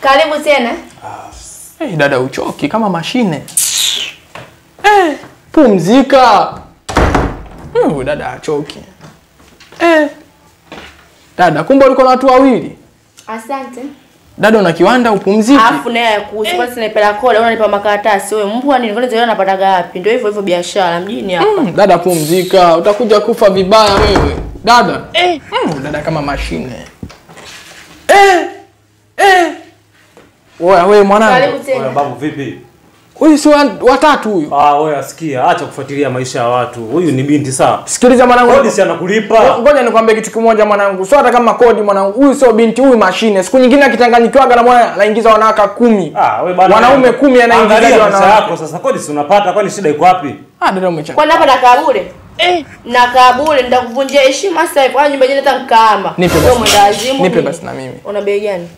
Karibu tena. Hey, dada uchoki kama mashine. Pumzika. Dada achoki. Dada, kumbe ulikuwa na watu wawili. Asante. Dada una kiwanda upumziki. Alafu naye kuhusu kwanza sinaipela kola, unanipa makaratasi wewe mbwa nini? Kwani napataga wapi? Ndio hivyo hivyo biashara mjini hapa. Dada pumzika, utakuja kufa vibaya wewe. Dada. Dada kama mashine. Wewe mwanangu. Wewe babu vipi? Huyu si watatu huyu. Wewe asikia, acha kufuatilia maisha ya watu. Huyu ni binti sawa. Sikiliza mwanangu. Kodi si anakulipa. Ngoja nikwambie kitu kimoja mwanangu. Sio hata kama kodi mwanangu. Huyu sio binti, huyu mashine. Siku nyingine akichanganyikiwaga na mwana anaingiza wanawake 10. Wewe bana. Wanaume 10 anaingiza wanawake. Yako sasa kodi si unapata, kwani shida iko wapi? Dada umechanga. Kwani hapa nakaa bure? Nakaa bure, nitakuvunjia heshima sasa hivi. Kwani nyumba yenyewe hata nikaama. Nipe basi. Nipe basi na mimi. Una bei gani?